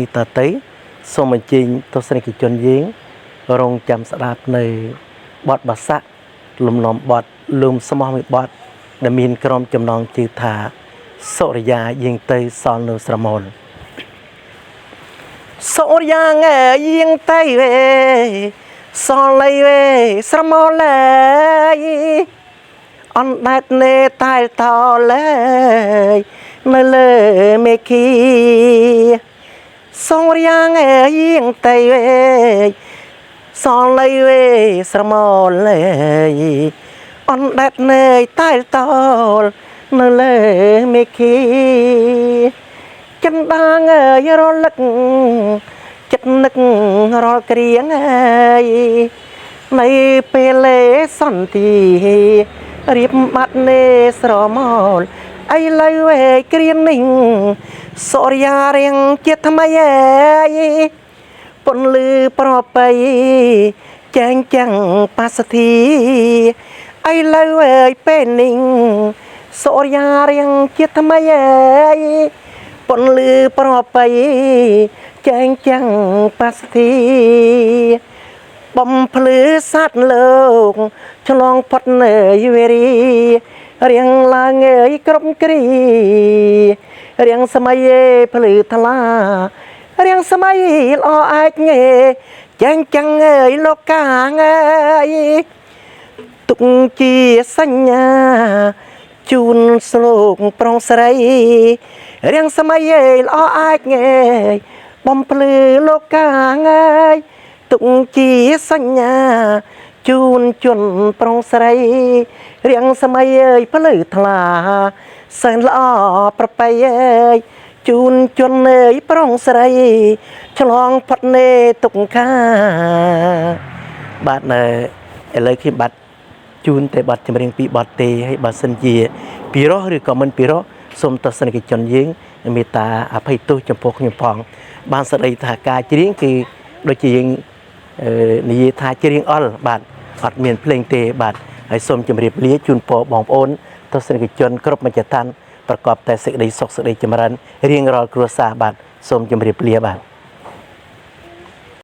នេះតទៅសូមអញ្ជើញទស្សនិកជនយើង រងចាំស្ដាប់នៅបទបាសាក់លំនាំបទលំស្មោះមួយបទដែលមានក្រុមចំណងជើងថាសុរិយាយើងទៅសល់នៅស្រមោលសុរិយាយើងទៅវេសល់លៃវេស្រមោលអើយអណ្ដែតនេតែលតលេនៅលើមេឃី សងរៀងយាងតៃវេសលៃវេស្រមោលអណ្ដែតនេតែលតលនៅលើមេឃីចិនដាងអើយរលឹកចិត្តនឹករាល់គ្រៀងអើយនៅពេលលេសន្តិរៀបបាត់នេស្រមោលឥឡូវវេគ្រានេះ សូរិយារៀងជាថ្មីអើយពន្លឺប្រពៃចែងចាំងបាសធីឥឡូវអើយពេលនេះសូរិយារៀងជាថ្មីអើយពន្លឺប្រពៃចែងចាំងបាសធីបំភ្លឺសត្វលោកឆ្លងផុតនៅវេរីរៀងឡើងអើយគ្រប់គ្រា រៀងសម័យភ្លឺថ្លារៀងសម័យល្អឯកងេចែងចាំងអើយលោកកាងអើយទុកជាសញ្ញាជូនស្លោកប្រុងស្រីរៀងសម័យល្អឯកងេបំភ្លឺលោកកាងអើយទុកជាសញ្ញាជូនជនប្រុងស្រីរៀងសម័យអើយភ្លឺថ្លាសែនល្អប្រពៃអើយជូនជនអើយប្រុងស្រីឆ្លងផុតនេទុកខាបាទនៅឥឡូវខ្ញុំបាទជូនតែបទចម្រៀងពីរបទទេហើយបើសិនជាពីរោះឬក៏មិនពីរោះសូមទស្សនិកជនយើងមេត្តាអភ័យទោសចំពោះខ្ញុំផងបានស្ដីថាការច្រៀងគឺដូចជាយើងនិយាយថាច្រៀងអល់បាទអត់មានភ្លេងទេបាទហើយសូមជម្រាបលាជូនពរបងប្អូនទស្សនិកជនគ្រប់មជ្ឈដ្ឋានប្រកបតែសេចក្តីសុខសេចក្តីចម្រើនរៀងរាល់គ្រួសារបាទសូមជម្រាបលាបាទ